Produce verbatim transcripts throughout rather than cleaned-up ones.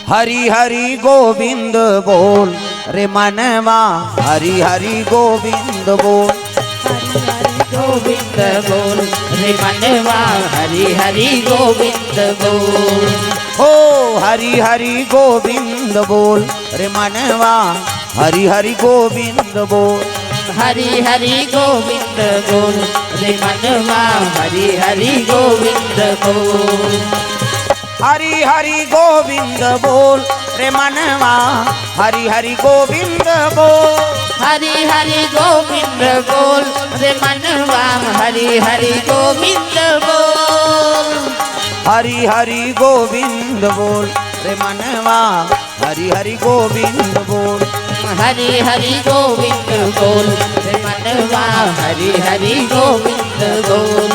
हरि हरि गोविंद बोल रे मनवा, हरि हरि गोविंद बोल। हरि हरि गोविंद बोल रे मनवा, हरि हरि गोविंद बोल। हो हरि हरि गोविंद बोल रे मनवा, हरि हरि गोविंद बोल। हरि हरि गोविंद बोल रे मनवा, हरि हरि गोविंद बोल। हरि हरि गोविंद बोल रे मनवा, हरि हरि गोविंद बोल। हरि हरि गोविंद बोल रे मनवा, हरि हरि गोविंद बोल। हरि हरि गोविंद बोल रे मनवा, हरि हरि गोविंद बोल। हरि हरि गोविंद बोल रे मनवा, हरि हरि गोविंद बोल।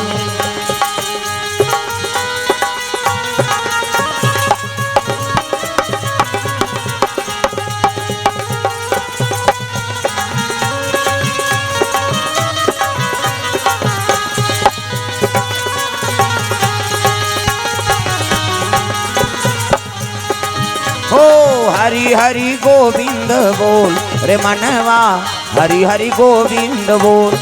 हो हरि हरि गोविंद बोल रे मनवा, हरि हरि गोविंद बोल।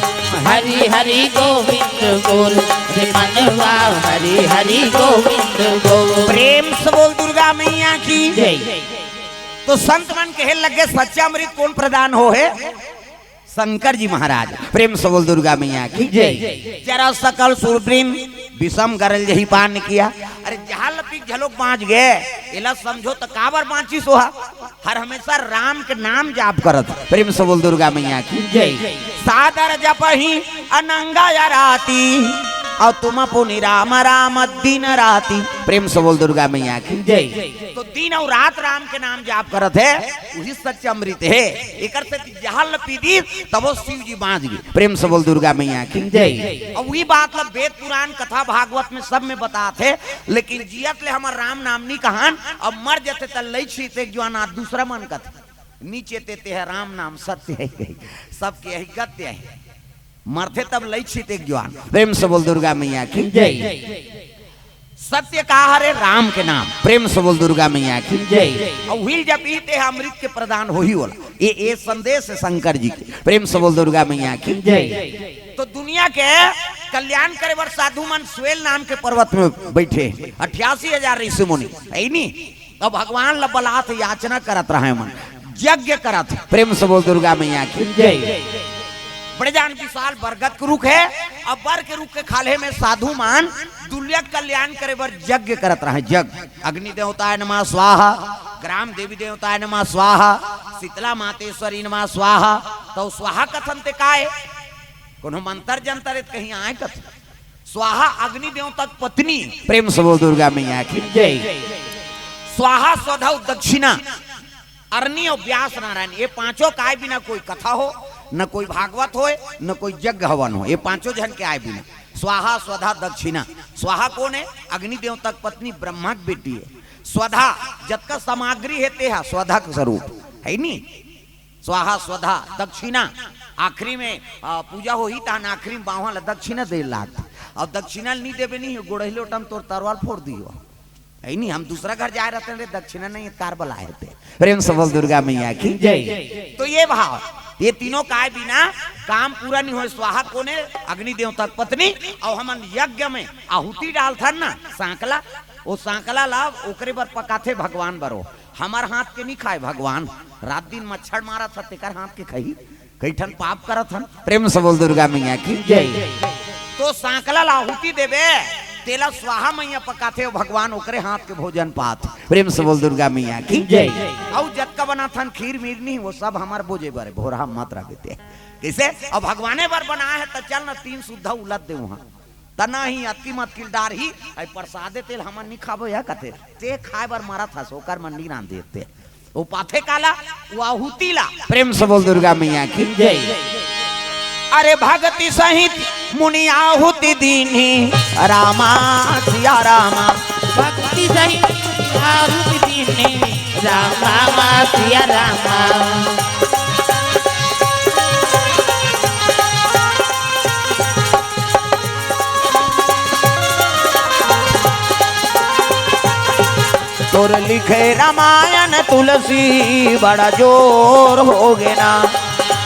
हरि हरि गोविंद बोल रे मनवा, हरि हरि गोविंद बोल। प्रेम से बोल दुर्गा मैया की जय। तो संत मन कहे लगे, सच्चा अमृत कोन प्रदान हो हे? शंकर जी महाराज। प्रेम से बोल दुर्गा मैया की जय। जरा सकल सुरवृंद विषम गरल जही पान किया। अरे जहाँ लपीक झलोक बाँच गे, एला समझो त काबर बाँचिस ओहा? हर हमेशा राम के नाम जाप करत। प्रेम से बोल दुर्गा मैया की जय। सादर जपहि अनंग अराती, अउ तुम पुनि राम राम दिन राती। प्रेम से बोल दुर्गा मैया की जय। तो दिन अउ रात राम के नाम जाप करत हे, उही सच्चा अमृत हे। एकर से जहर ल पी दी, तब वो शिव जी बाँच गे। प्रेम से बोल दुर्गा मैया की जय। अब वही बात ल वेद पुराण कथा भागवत में सब में बतात हे, लेकिन जियत ले हमर राम नाम नी कहन, अब मर जथे त लई छिते जुआन दूसरा मन कथे। नीचे ते, ते है राम नाम सत्य है, सबके यही गत्य है। मरथे तब लई छिते जुआन। प्रेम से बोल दुर्गा मैया की जय। सत्य का हरे राम के नाम। प्रेम से बोल दुर्गा मैया की जय। अउ हिल जब ई ते अमृत के प्रदान होही ओला। ये, ये संदेश है शंकर जी के। प्रेम से बोल दुर्गा मैया की जय। तो दुनिया के कल्याण करे बर साधु मन स्वेल नाम के पर्वत में बैठे, अट्ठासी हजार ऋषि मुनि, है नी? अब भगवान ल बलात याचना करत रहे मन, यज्ञ करत। प्रेम से बोल दुर्गा मैया की जय। बड़े जान विशाल बरगद के रुख है, अब बर के रुख के खाल्हे में साधु मन दुनिया के कल्याण करे बर यज्ञ करत रहे। यज्ञ, अग्नि देवताय नमः स्वाहा, ग्राम देवी देवताय नमः स्वाहा, शीतला मातेश्वरी नमः स्वाहा। तो स्वाहा कथन ते काय? कोनो मंत्र जंतर हे त कहीं आय कथे। स्वाहा अग्नि देवता के पत्नी। प्रेम से बोल दुर्गा मैया की जय। स्वाहा स्वधा दक्षिणा, अरनी अउ व्यास नारायण, ये पांचों काय बिना कोई कथा हो, न कोई भागवत होय, न कोई यज्ञ हवन हो, ये पांचों झन के आय बिना। स्वाहा स्वधा दक्षिणा। स्वाहा कोन हे? अग्नि देवता के पत्नी, ब्रह्मा के बेटी हे। स्वधा, जतका सामग्री हे ते हा स्वधा के स्वरूप, है नी? स्वाहा स्वधा दक्षिणा। आखिरी में, आ, पूजा होही, तहन आखिरी में बांह ल दक्षिणा दे लागथे। अउ दक्षिणा ल नी देबे नी, गोड़ही लोटा म तोर तरवार फोड़ दियो। है नी, हम दूसरा घर जाय रहते रे, दक्षिणा नहीं, कार बलाए थे। प्रेम से बोल दुर्गा मैया की जय। तो ये भाव, ये तीनों काय बिना काम पूरा नहीं होय। स्वाहा कोन हे? अग्नि देवता के पत्नी। अउ हमन यज्ञ में आहुति डालथन ना, सांकला, वो सांकला ला ओकरे बर पकाथे भगवान बरो। हमर हाथ के नी खाय भगवान, रात दिन मच्छर मारत ह, तेकर हाथ के खाही। कई ठन पाप करत हन। प्रेम से बोल दुर्गा मैया की जय। तो सांकला ला आहुति देबे, तेला स्वाहा मैया पकाथे, अउ भगवान ओकरे हाथ के भोजन पात। प्रेम से बोल दुर्गा मैया की जय। अउ जतका बनाथन खीर मीर नी, वो सब हमर बोजे बरे, भोरहा मत रह देते। कइसे? अब भगवाने बर बनाए हे, त चल न तीन सुद्धा उलद दे उहाँ। तना ही अतकी मत किलदार ही, अई प्रसादे तेल हमन नी खाबो या कथे। ते खाए बर मरत हस, ओकर मन नी रांधे ते। ओ पाथे काला, ओ आहुति ला। प्रेम से बोल दुर्गा मैया की जय। अरे भक्ति सहित मुनि आहुति दीन्ही, रामा सिया रामा। भक्ति सहित आहुति दीन्ही, रामा सिया रामा। तो तोर लिखे रामायण तुलसी बड़ा जोर होगे ना।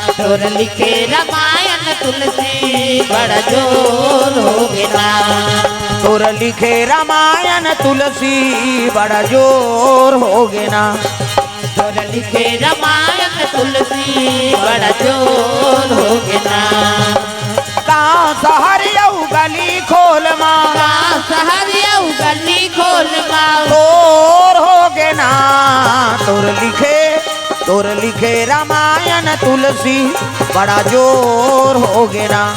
तोर लिखे रामायण तुलसी बड़ा जोर होगे ना। तोर लिखे रामायण तुलसी बड़ा जोर होगे ना। तोर लिखे रामायण तुलसी बड़ा जोर होगे ना। गाँव शहर अउ गली खोल मा। गाँव शहर अउ गली खोल मा। तोर होगे ना। तोर लिखे, तोर लिखे रामायण तुलसी बड़ा जोर होगे ना।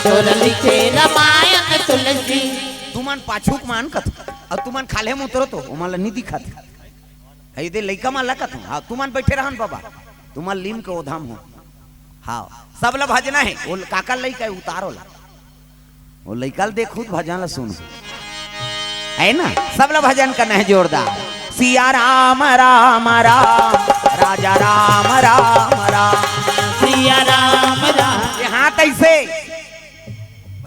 तोर लिखे रामायण तुलसी। तुमन पाछू के मान कथो, अउ तुमन खाल्हे म उतरो तो ओमन ल नी दिखत। हे दे लइका मन ल कथो, हाँ, तुमन बइठे रहन बाबा, तुमन लीम के ओधम हो। हाँ, सब ल भजना हे, ओ काकर लइका हे, उतारो ला। ओ लइका ल देखहू त भजन ल सुन। हे ना? सब ल भजन करना हे जोरदार। सिया राम राम राम, राजा राम राम राम। सिया राम राम। ये हाथ अइसे,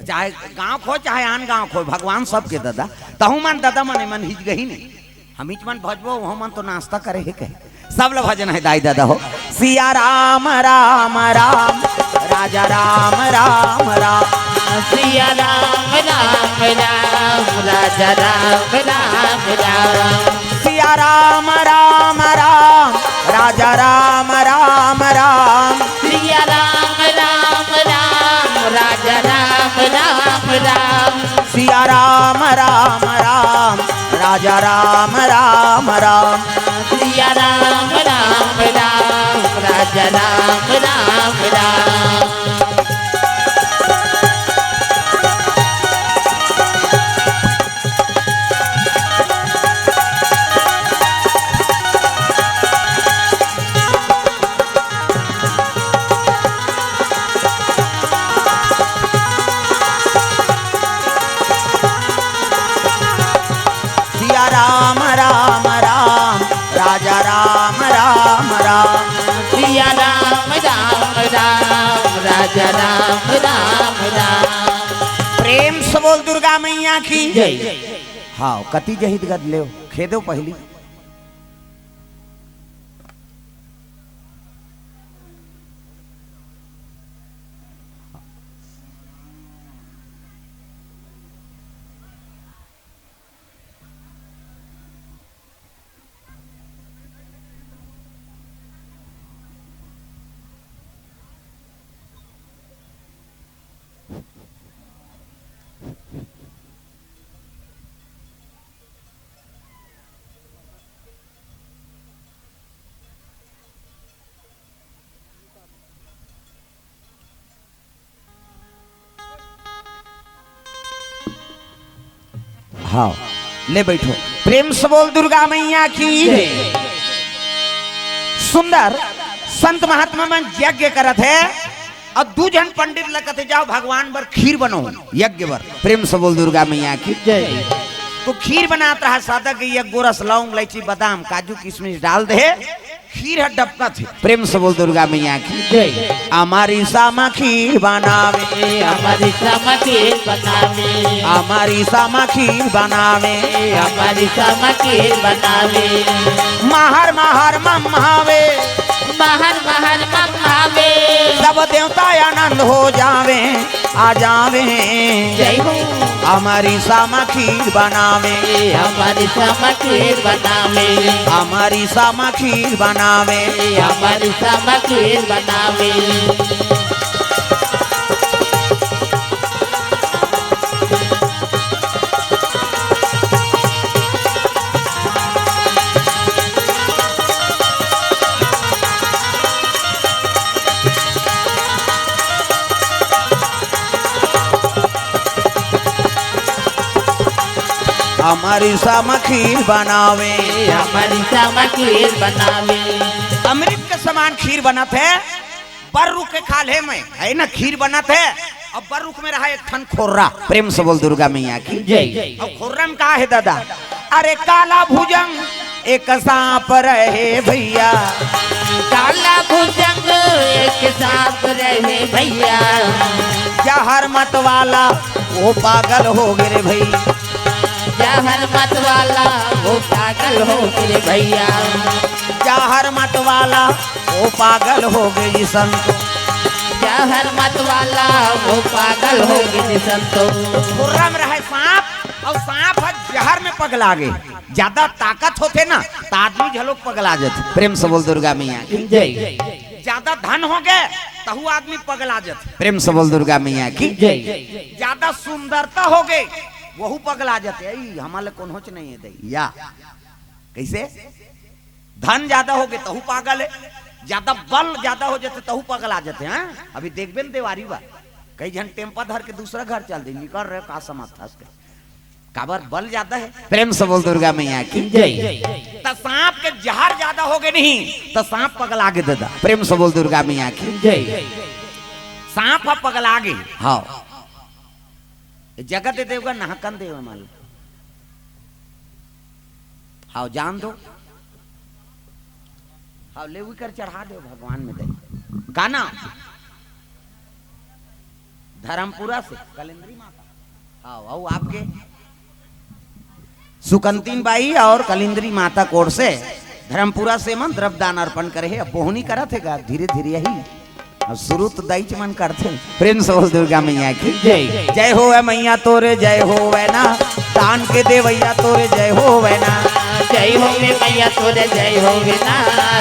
चाहे गाँव के हो, चाहे आन गाँव के हो, भगवान सबके ददा। तहू मन ददा मन, एमन हिजगही नहीं। हमीच मन भजबो, ओहू मन तो नाश्ता करे हे कहे। सब ल भजन हे दाई ददा हो। सिया राम राम राम, राजा राम राम राम। सिया राम राम राम, राजा राम राम राम। सिया राम राम राम, राजा राम राम राम। सिया राम राम राम, राजा राम राम राम। सिया राम राम राम, राजा राम राम राम। सिया राम राम राम, राजा राम राम राम। सिया राम राम राम, राजा राम राम राम। सिया राम राम राम, राजा राम राम राम। प्रेम से बोल दुर्गा मैया की जय। हाँ, कति जहित गद लेव, खेदो पहली। हाँ, ले बैठो। प्रेम से बोल दुर्गा मैया की। जय। सुंदर संत महात्मा मन यज्ञ करत हे अउ दू झन पंडित ल कथे, "जाओ भगवान बर खीर बनाओ यज्ञ बर।" प्रेम से बोल दुर्गा मैया की। जय। तो खीर बनात रहा, सादा के एक गोरस लौंग, इलायची, बादाम, काजू, किशमिश डाल दे। खीर ह डबकत हे। प्रेम से बोल दुर्गा मैया की। जय। अमरिसा म खीर बनावे। अमरिसा म खीर बनावे। अमरिसा म खीर बनावे। अमरिसा म खीर बनावे। महर महर मम्हावे। महर महर मम्हावे। सब देवता आनंद हो जावे। आ जावे। जय हो। अमरिसा म खीर बनावे। अमरिसा म खीर बनावे। अमरिसा म खीर बनावे। अमरिसा म खीर बनावे। अमरिसा म खीर बनावे। अमरिसा म खीर बनावे। अमृत के समान खीर बनत हे। बर रुख के खाल्हे में, हे ना, खीर बनत हे। अउ बर रुख में रहा एक ठन खोर्रा। प्रेम से बोल दुर्गा मैया की। जय। अउ खोर्रा में का हे दादा? अरे काला भुजंग एक सांप रहे भइया। काला भुजंग एक सांप रहे भइया। जहर मत वाला वो पागल हो गे रे भइया। जहर मत वाला वो पागल हो गे रे भैया। जहर मत वाला वो पागल हो गे जी संतो। जहर मत वाला वो पागल हो गे जी संतो। खुर्रम रहे सांप, अउ सांप ह जहर में पगला गे। ज्यादा ताकत होथे ना, त आदमी घलोक पगला जथे। प्रेम से बोल दुर्गा मैया की। जय। ज्यादा धन हो गे, तहू आदमी पगला जथे। प्रेम से बोल दुर्गा मैया की। जय। ज्यादा सुंदरता हो गे, वहू पगला जथे। "अई, हमर ले कोनोच नहीं है दई।" या कैसे? धन ज्यादा हो गे, तहू पागल है। ज्यादा बल ज्यादा हो जथे, तहू पगला जथे। हाँ, अभी देखबे न देवारी बा, कई झन टेम्पा धर के दूसरा घर चल दे, निकल रहे का समझ था उसके। काबर बल ज्यादा है। प्रेम से बोल दुर्गा मैया की। जय। त सांप के जहर ज्यादा हो गे नहीं, त सांप पगला गे दादा। प्रेम से बोल दुर्गा मैया की। जय। सांप ह पगला गे। हाँ। जगत देवगा नहकन देव मालूम। हाँ, जान दो। हाँ, ले उकर चढ़ा दो भगवान में दे। का नाम? धर्मपुरा से कलिंद्री माता। हाँ, वो आपके सुकंतीन बाई और कलिंद्री माता कोर से धर्मपुरा से मन द्रव्य दान अर्पण करे हे। अब बोहनी करत हे गा, धीरे धीरे यही। अब शुरू तो दाई च मन करथे। प्रेम से बोल दुर्गा मैया की। जय। जय होवे मैया तोरे, जय होवे ना। दान के देवैया तोरे, जय होवे ना। जय होवे मैया तोरे, जय होवे ना।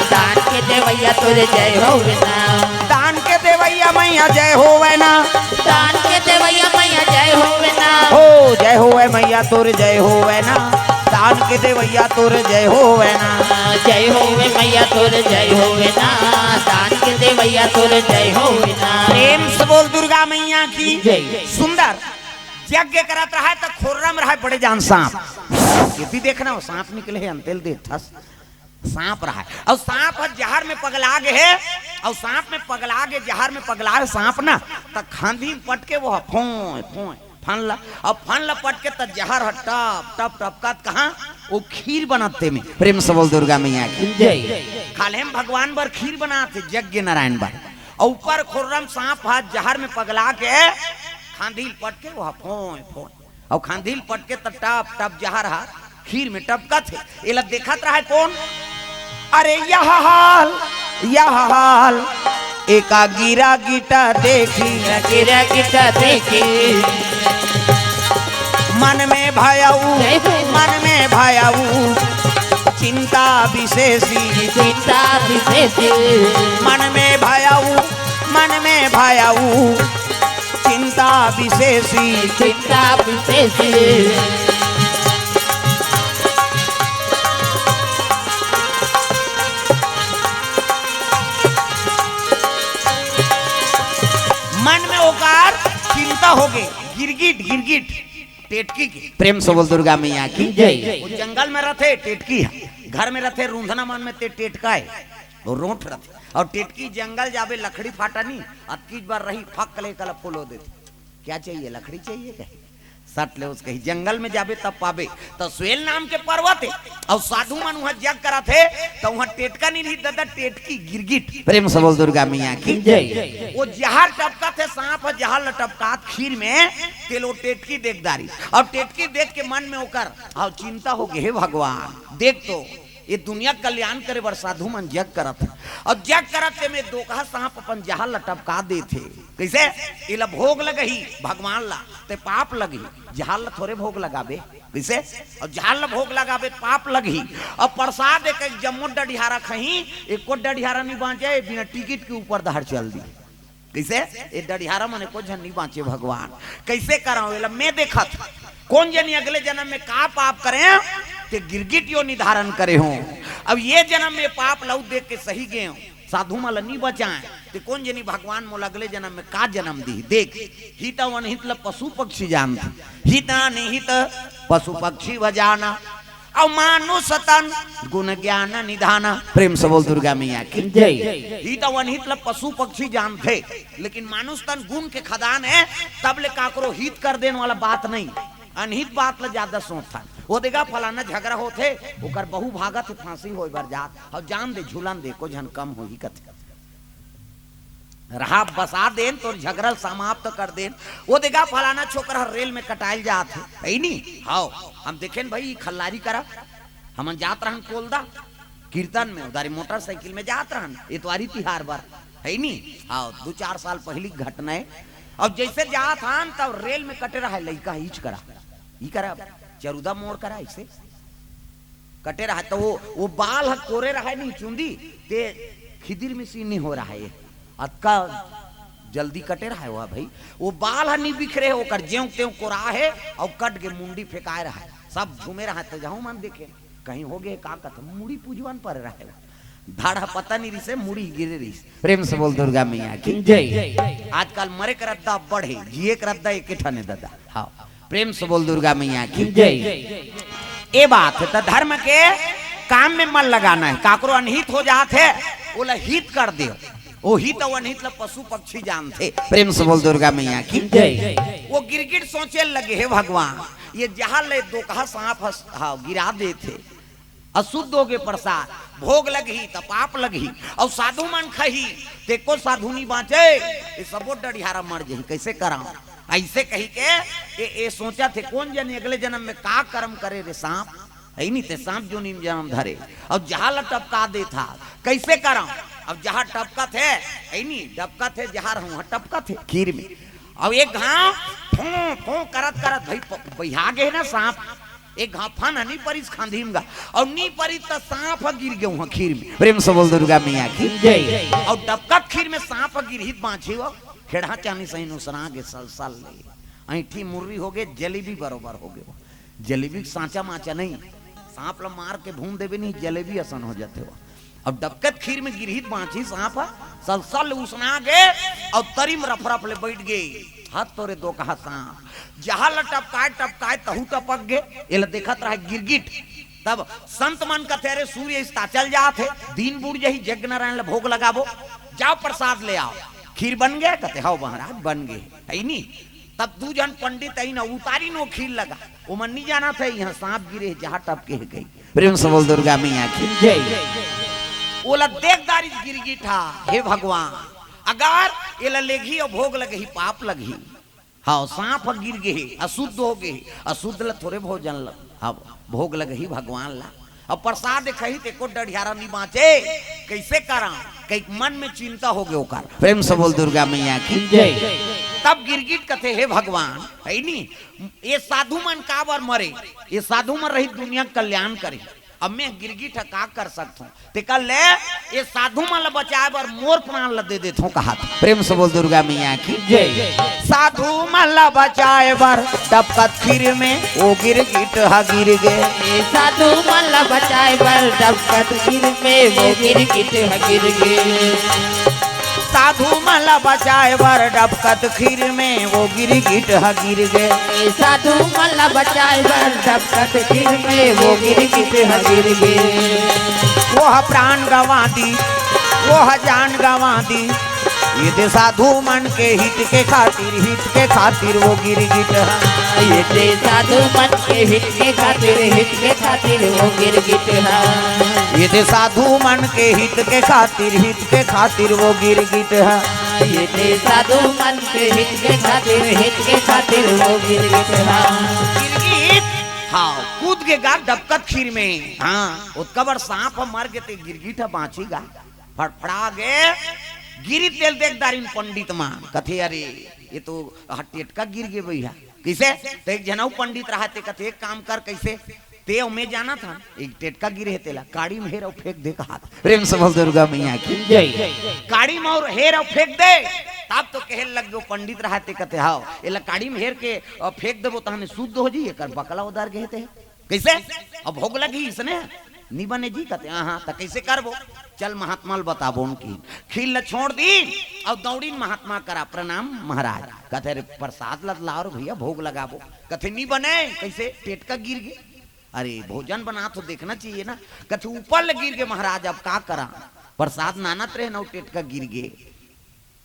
दान के देवैया तोरे, जय होवे ना। दान के देवैया मैया, जय होवे ना। दान के देवैया मैया, जय होवे ना। हो, जय होवे मैया तोरे, जय होवे ना। दान के देवैया तोरे, जय होवे ना। जय होवे मैया तोरे, जय होवे ना। दान के देवैया तोरे, जय होवे ना। प्रेम से बोल दुर्गा मैया की। जय। सुंदर। यज्ञ करत रहे त खुर्रम रहे बड़े जान सांप। ये भी देखना हो, सांप निकले हे अंतेल दे ठस। सांप रहे, अउ सांप ह जहर में पगला गे हे, अउ सांप में पगला गे, जहर में पगला हे सांप ना, त खांधी में पटके वो ह फोंय फोंय फन ला, अउ फन ला पटके त जहर ह टप टप टपकत कहाँ, वो खीर बनत ते में। प्रेम से बोल दुर्गा मैया की। जय। खाल्हे में भगवान बर खीर बनात हे, यज्ञ नारायण बर, अउ ऊपर खुर्रम सांप ह जहर में पगला के खांधी ल पटके वो ह फोंय फोंय, अउ खांधी ल पटके त टप टप जहर ह खीर में टपकत हे। एला देखत रहे कोन? अरे यह हाल, यह हाल, एका गिरा गिटा देखी। गिरा गिटा देखी। मन में भयऊ, जय हो। मन में भयऊ, चिंता विशेषी। चिंता विशेषी। मन में भयऊ, मन में भयऊ, चिंता विशेषी। चिंता विशेषी। मन में ओकर चिंता होगे, गिरगिट, गिरगिट, टेटकी के। प्रेम से बोल दुर्गा मैया की। जय। वो जंगल में रथे, टेटकी हे। घर में रथे, रूंधना मन में ते टेटका हे। वो रोंठ रथे। अउ टेटकी जंगल जाबे, लकड़ी फाटा नी, अतकीच बार रही, फक ले कला फोलो देथे। क्या चाहिए? लकड़ी चाहिए क्या? सट ले उसके ही जंगल में जाबे तब पाबे। त स्वेल नाम के पर्वत हे, अउ साधु मन उहाँ जग करत हे, त उहाँ टेटका नी रही दादा, टेटकी, गिरगिट। प्रेम से बोल दुर्गा मैया की। जय। वो जहर टपकत हे, सांप ह जहर ल टपकात खीर में, तेल वो टेटकी देख डारिस, अउ टेटकी देख के मन में ओकर अउ चिंता होगे, हे भगवान, देख तो ये दुनिया कल्याण करे बर साधु मन जग करत हे, अउ जग करत हे में दोकहा सांप अपन जहर ल टपका देथे। कइसे? एला भोग लगही भगवान ला, ते पाप लगही। जहर ल थोरे भोग लगाबे। कइसे? अउ जहर ल भोग लगाबे त पाप लगही। अउ प्रसाद एक, एक जम्मो डढ़ियारा खही, एको डढ़ियारा नी बांचे, बिना टिकट के ऊपर डहर चल दी। कइसे? ए डढ़ियारा मन एको झन नी बांचे भगवान। कइसे करंव एला मैं देखत? कोन जनी अगले जनम में का पाप करेंव, ते गिरगिट योनि धारन करे हों। अब ये जनम में पाप लउ देख के सही गेंव, साधु मन ल नी बचाएंव, ते कोन जनी भगवान मोला अगले जनम में का जनम दिही। देख, हित अउ अनहित ल पशु पक्षी जानथे, हित अनहित पशु पक्षी व जाना। अउ मानुष तन गुण ज्ञान निधान। प्रेम से बोल दुर्गा मैया की। जय। हित अउ अनहित ल पशु पक्षी जानथे, लेकिन मानुष तन गुण के खदान हे, तब ले काकरो हित कर देन वाला बात नहीं, अनहित बात ल ज्यादा सोचथन। वो देखा फलाना झगड़ा होथे, ओकर बहू भागत हे, फांसी होय बर जात, अउ जान दे, झूलन दे, को झन कम होही कथे। रहा बसा देन, तोर झगड़ा समाप्त कर देन। वो देखा, फलाना छोकरा रेल में कटाइल जात हे, है नी? हाव, हम देखेन भाई, ई खल्लारी करा, हमन जात रहन कोलदा कीर्तन में, उधारी मोटरसाइकिल में जात रहन इतवारी तिहार बर, है नी? हाव, दू चार साल पहिली के घटना हे। अब जैसे जात हन, तब रेल में कटे रहा लइका, ईच करा, ई करा, चरुदा मोड़ करा, ऐसे कटे रहा, तो वो, वो बाल ह कोरे रहा नहीं चुंदी, ते खिदिर में सी नहीं हो रहा है, अतका जल्दी कटे रहा है वह भाई। वो बाल ह नहीं बिखरे, ओकर जेव तेव कोरा है, और कट के मुंडी फेंकाए रहा है, सब झूमे रहा, तो जाहू मन देखे, कहीं हो गए का कथ, मुड़ी पूजवन पर रहा है, धड़ ह पता नहीं रिसे, मुड़ी गिरे रिस। प्रेम से बोल दुर्गा मैया की। जय। आजकल मरे के रद्दा बढ़े, जिए के रद्दा एक ठने दादा। हाँ, प्रेम से बोल दुर्गा मैया की। जय। ए बात है, तो धर्म के काम में मन लगाना है। काकरो अनहित हो जात है, ओला हित कर दे, वो हित और अनहित ला पशु पक्षी जानथे। प्रेम से बोल दुर्गा मैया की। जय। वो गिरगिट सोचे लगे, हे भगवान, ये जहाँ ले दोकहा सांप हस-, हाँ, गिरा देथे, अशुद्ध हो गे प्रसाद, भोग लगही त पाप लगही, अउ साधु मन खही, तेको साधु नी बाँचे, ये सबो डढ़ियारा मर जही, कैसे कराओ? ऐसे कही के ये, ये सोचा थे, कौन जन अगले जन्म में का कर्म करे रे सांप, है नी? ते सांप जोनी में जन्म धरे, अउ जहाँ ला टपका देथा, कैसे कराओ? अब जहाँ टपकत हे, है नी? डपकत हे, जहाँ रहूँ, टपकत हे खीर में। अब एक घाव फों फों करत करत भाई प-, बहिया गे ना सांप, एक घाव फन ह नी परिस खांधी में गा, अउ नी परिस त सांप ह गिर गे उहाँ खीर में। प्रेम से बोल दुर्गा मैया की। जय। अउ डबकत खीर में सांप ह गिरहित बाँची हो, खेड़हा चानी सही नुसरा गे सलसल ले। ऐठी मुर्री हो गे, जलेबी बरोबर हो गे। जलेबी सांचा माचा नहीं, सांप ल मार के भून देबे नहीं, जलेबी असन हो जाथे वो। अब डबकत खीर में गिरहित बाँची सांप ह, सलसल उसना गे, अउ तरी में रफ रफ ले बैठ गे। हाथ तोरे दोकहा सांप, जहाँ ल टपकाए टपकाए तहू टपक गे। एला देखत रहे गिरगिट। तब संत मन कथे, "अरे सूर्य अस्ताचल जात हे, दिन बुड़ जही, यज्ञ नारायण ल भोग लगाबो, जाओ प्रसाद ले आओ।" खीर बन गया? कथे, "हव महाराज, बन गे, है नी।" तब दू झन पंडित अइन, उतारिन वो खीर लगा, ओमन नी जानत हे, यहाँ सांप गिरे हे, जहाँ टपके हे कही। प्रेम से बोल दुर्गा मैया की। जय। ओला देख डारिस गिरगिट हा, हे भगवान, अगर एला लेगही अउ भोग लगही, पाप लगही। हाँ, सांप ह गिर गे हे, अशुद्ध हो गे हे, अशुद्ध ला थोरे भोजन ल, हाँ, भोग लगही भगवान ला। अब प्रसाद खही ते को डढ़ियारा नी बाँचे, कैसे करा? कई मन में चिंता हो गे ओकर। प्रेम से बोल दुर्गा मैया की। जय। तब गिरगिट कथे, "हे भगवान, है नी, ये साधु मन काबर मरे? ये साधु मन रही दुनिया के कल्याण करे। अब मैं गिरगिट ह का कर सकथों?" ते कह ले, "ये साधु मन ल बचाए बर मोर प्राण ल दे देथों," कहा था। प्रेम से बोल दुर्गा मैया की। जय। साधु मन ल बचाए बर डबकत खीर में वो गिरगिट ह गिर गे। ए साधु मन ल बचाए बर डबकत खीर में वो गिरगिट ह गिर गे। साधु मन ल बचाए बर डबकत खीर में वो गिरगिट ह गिर गे। ए साधु मन ल बचाए बर डबकत खीर में वो गिरगिट ह गिर गे। वो ह प्राण गंवा दी, वो ह जान गंवा दी, ये दे साधु मन के हित के खातिर, हित के खातिर वो गिरगिट ह। ये दे साधु मन के हित के खातिर, हित के खातिर वो गिरगिट ह। ये दे साधु मन के हित के खातिर, हित के खातिर वो गिरगिट ह। ये दे साधु मन के हित के खातिर, हित के खातिर वो गिरगिट ह। गिरगिट, हाँ, कूद गे गा डबकत खीर में। हाँ, ओतका बड़ सांप ह मर गे ते गिरगिट ह बाँची गा। फड़फड़ा गे, गिरी तेल देख डारिन पंडित मान। कथे, "अरे, ये तो ह टेटका गिर गे भैया।" कैसे? तो एक झन अउ पंडित रहा ते कथे, "एक काम कर, कैसे?" ते अउ मैं जानत हन, एक टेटका गिरे हे तेला, काड़ी में हेर अउ फेंक दे कहा था। प्रेम से बोल दुर्गा मैया की। जय। काड़ी में अउ हेर अउ फेंक दे। तब तो कहे लग गयो पंडित रहा ते कथे, "हाव, एला काड़ी में हेर के अउ फेंक देबो तहने शुद्ध हो जी, एकर बकला उधर गे हे ते।" कैसे? अब भोग लगही इसने? नी बने जी कथे, "हाँ, हाँ, त कैसे करबो?" चल महात्मा ल बताबो उनकी। खीर ल छोड़ दी अउ दौड़ीन महात्मा करा, "प्रणाम महाराज।" कथे, "अरे प्रसाद ल लाओ रे भैया, भोग लगाबो।" कथे, "नी बने।" कैसे? टेटका गिर गे। अरे भोजन बना तो देखना चाहिए ना। कथे, "ऊपर ल गिर गे महाराज, अब का करा? प्रसाद नानत रहे न, टेटका गिर गे।"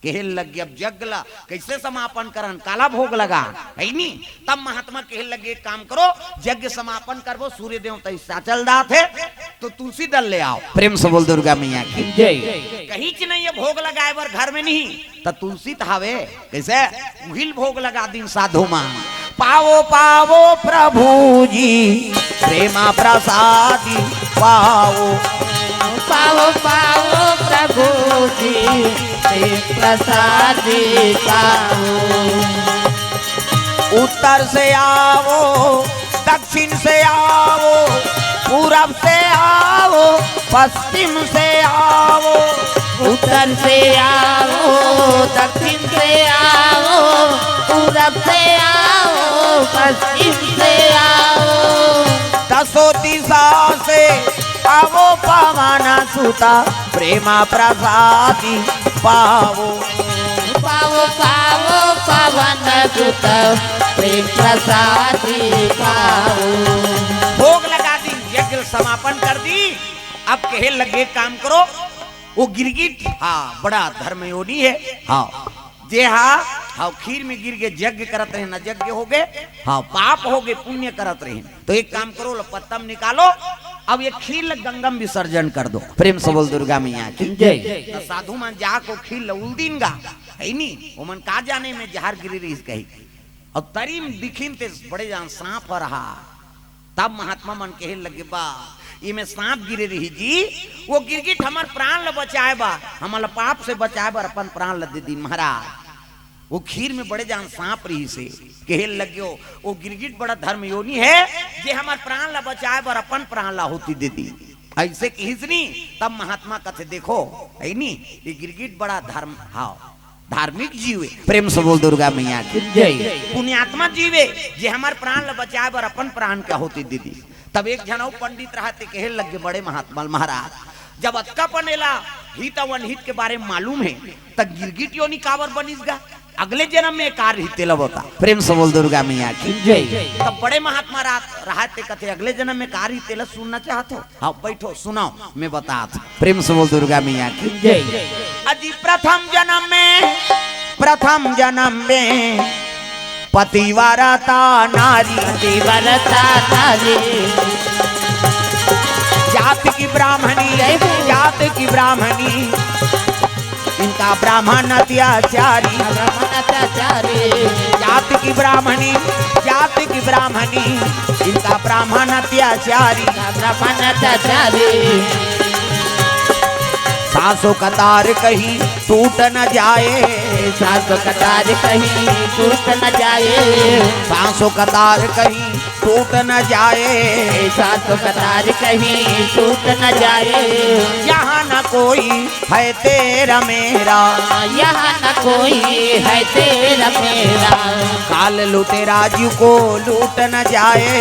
कहे लग गे, "अब यज्ञ ला कैसे समापन करन, काला भोग लगा, है नी?" तब महात्मा कहे लग गे, "एक काम करो, यज्ञ समापन करबो, सूर्य देवता अस्ताचल जात हे, तो तुलसी दल ले आओ। प्रेम से बोल दुर्गा मैया की। जय। कहींच नहीं है भोग लगाए बर घर में नहीं, त तुलसी त हावे। कइसे? उहिल भोग लगा दिन साधु मन। पावो पावो प्रभु जी, प्रेमा प्रसादी पावो। पावो पावो प्रभु जी, प्रेम प्रसादी पावो। उत्तर से आवो, दक्षिण से आवो, पूरब से आवो, पश्चिम से आवो। उत्तर से आवो, दक्षिण से आवो, पूरब से आवो, पश्चिम से आवो। दसों दिशा से आवो पवन सुता, प्रेमा प्रसादी पावो। पावो पावो पवन सुत, प्रेम प्रसादी पावो। भोग लगा दी, यज्ञ समापन कर दी। अब कहे लगे, काम करो, वो गिरगिट, हाँ, बड़ा धर्मयोनी है, हाँ, जे हा, हाँ, खीर में गिर के यज्ञ करत रहे, न यज्ञ हो गए, हाँ, पाप हो गए, पुण्य करत रहे। तो एक काम करो, लो पत्तम निकालो, अब ये खीर ल गंगा में विसर्जन कर दो। प्रेम से बोल दुर्गा मैया की। जय। तो साधु मन जाको खीर ल उल दीन गा, है नी? ओमन का जाने में जहर गिरे रहिस कही। अब तरी में दिखिन ते बड़े जान सांप ह रहा। तब महात्मा मन कहे लगे, बा, इमे सांप गिरे रही जी, वो गिरगिट हमर प्राण ल बचाए बर, हमर ल पाप से बचाए बर अपन प्राण ल दे दीन महाराज। वो खीर में बड़े जान सांप रहिसे, कहे लग्यो, वो गिरगिट बड़ा धर्मयोनी है, जे हमर प्राण ला बचाए बर अपन प्राण ला आहुति दे दी। ऐसे कहिस नी, तब महात्मा कथे, देखो, है नी, ये गिरगिट बड़ा धर्म, हाँ, धार्मिक जीव है। प्रेम से बोल दुर्गा मैया की। जय। पुण्यात्मा जीव है, जे हमर प्राण ला बचाए बर अपन प्राण के आहुति दे दी। तब एक झन अउ पंडित रहते, कहे लग गे, बड़े महात्मा महाराज, जब अतका पन एला हित अउ अनहित के बारे में मालूम है, त गिरगिट योनि काबर बनिस गा? अगले जन्म में का रही तेला बता। प्रेम से बोल दुर्गा मैया की। जय। तब बड़े महात्मा रात रहते कथे, अगले जन्म में का रही तेला सुनना चाहत हो? हाँ, बैठो, सुनाओ, मैं बतात। प्रेम से बोल दुर्गा मैया की। जय। अजी प्रथम जन्म में, प्रथम जन्म में पतिव्रता नारी। पतिव्रता नारी। जात की ब्राह्मणी, जय हो। जात की ब्राह्मणी, इनका ब्राह्मण अत्याचारी। ब्राह्मण अत्याचारी। जात की ब्राह्मणी, जात की ब्राह्मणी, इनका ब्राह्मण अत्याचारी। ब्राह्मण अत्याचारी। सासों का तार कहीं टूट न जाए। सासों का तार कहीं टूट न जाए। सासों का तार कहीं टूट न जाए। सासों का तार कहीं टूट न जाए। यहाँ न कोई है तेरा मेरा। यहाँ न कोई है तेरा मेरा। काल लुटेरा जी को लूट न जाए।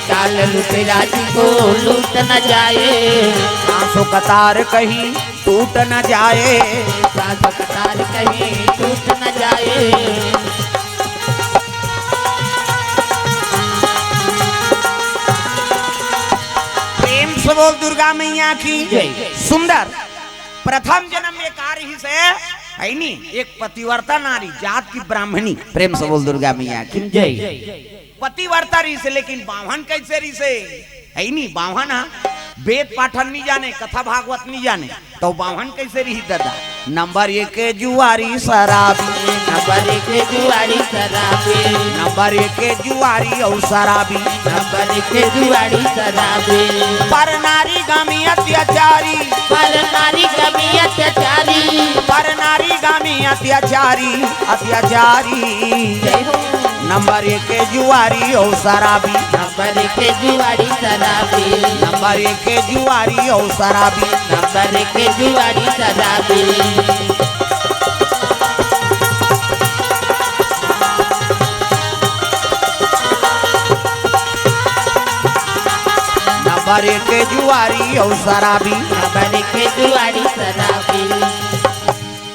काल लुटेरा जी को लूट न जाए। सासों का तार कहीं टूट न जाए। सासों का तार कहीं टूट न जाए। प्रेम से बोल दुर्गा मैया की। जय। सुंदर। प्रथम जन्म में का रहिस हे, है नी, एक पतिव्रता नारी, जात की ब्राह्मणी। प्रेम से बोल दुर्गा मैया की। जय। पतिव्रता रहिस हे, लेकिन बाम्हन कैसे रहिस हे, है नी, बाम्हन हा वेद पाठन नहीं जाने, कथा भागवत नहीं जाने, तो बाम्हन कैसे रही दादा? नंबर एक जुआरी शराबी। नंबर एक जुआरी शराबी। नंबर एक जुआरी अउ शराबी। नंबर एक जुआरी शराबी। पर नारी गामी अत्याचारी। पर नारी गामी अत्याचारी। पर नारी गामी अत्याचारी, अत्याचारी। जय हो। नंबर एक जुआरी अउ शराबी। नंबर एक जुआरी शराबी। नंबर एक जुआरी अउ शराबी। नंबर एक जुआरी शराबी। नंबर एक जुआरी अउ शराबी। नंबर एक जुआरी शराबी।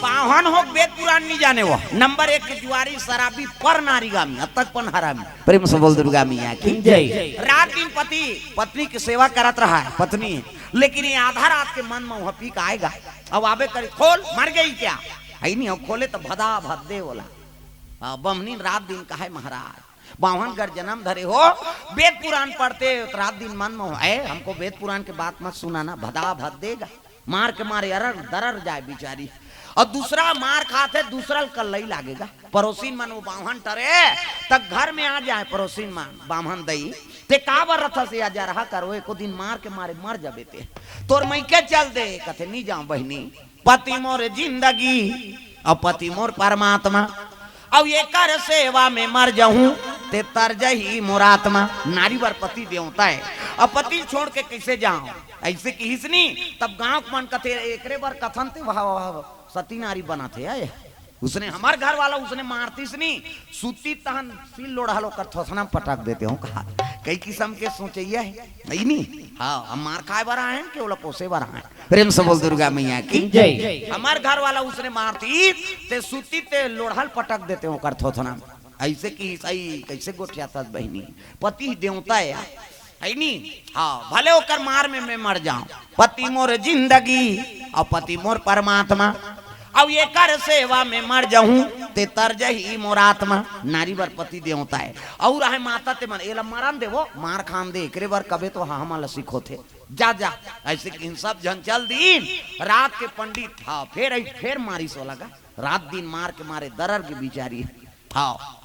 बाम्हन हो, वेद पुराण नहीं जाने वो। नंबर एक जुआरी शराबी, पर नारी गामी, अतक पन हरामी। प्रेम से बोल दुर्गा मैया की। जय। रात दिन पति पत्नी की सेवा करत रहा है, पत्नी है, लेकिन ये आधा रात के मन में वह पी के आएगा। अब आबे करे, खोल, मर गई क्या? है नहीं, अब खोले तो भदा भद्दे बोला। आ, बम्हनी रात दिन कहे महाराज, बाम्हन घर जन्म धरे हो, वेद पुराण पढ़ते हो, तो रात दिन मन में हो, "ए, हमको वेद पुराण के बात मत सुनाना, भदा भद देगा।" मार के मारे अरर दरर जाए बिचारी। अउ दूसरा मार खाथे, दूसरा ल कल्लई लागेगा। परोसिन मन वो बाम्हन टरे, तब घर में आ जाए परोसिन मन, बाम्हन दई, "ते काबर रथस या जरहा कर, वो एको दिन मार के मारे मर जबे ते। तोर मइके चल दे।" कथे, "नी जांव बहिनी, पति मोर जिंदगी अउ पति मोर परमात्मा, अउ एकर सेवा में मर जहूं, ते तर जही मोर आत्मा।" नारी बर पति देवता हे, अउ पति ल छोड़ के कइसे जांव? अइसे किहिस नी, तब गांव के मन कथे, "एकरे बर कथन ते, वाह, वाह, वाह, सती नारी बनत हे, आय।" उसने हमर घर वाला उसने मारतिस नी, सुती तहन सिल लोढ़ल ओकर थोथना पटक देते हों कहा। कई किसम के सोचइया हे, नहीं नी? हाँ, हम मार खाए बर आए हन कि ओला कोसे बर आए हन? प्रेम से बोल दुर्गा मैया की जय। हमर घर वाला उसने मारतिस, ते सुती ते लोढ़ल पटक देते हों ओकर थोथना। अइसे किहिस, "कइसे गोठियाथस बहिनी, पति ही देवता हे यार।" है नी? हाँ, भले ओकर मार में मैं मर जांव, पति मोर जिंदगी अउ पति मोर परमात्मा, अउ एकर सेवा में मर जहूं, ते तर जही मोर आत्मा। नारी बर पति देवता हे। अउ रहे माता ते मन, "एला मरन दे वो, मार खान दे, एकरे बर कबे तो हमन ला सिखोथे। जा, जा।" अइसे किहिन सब झन चल दीन। रात के पंडित, हाँ, फेर आई, फेर मारिस ओला गा। रात दिन मार के मारे दरर गे बिचारी। हाँ,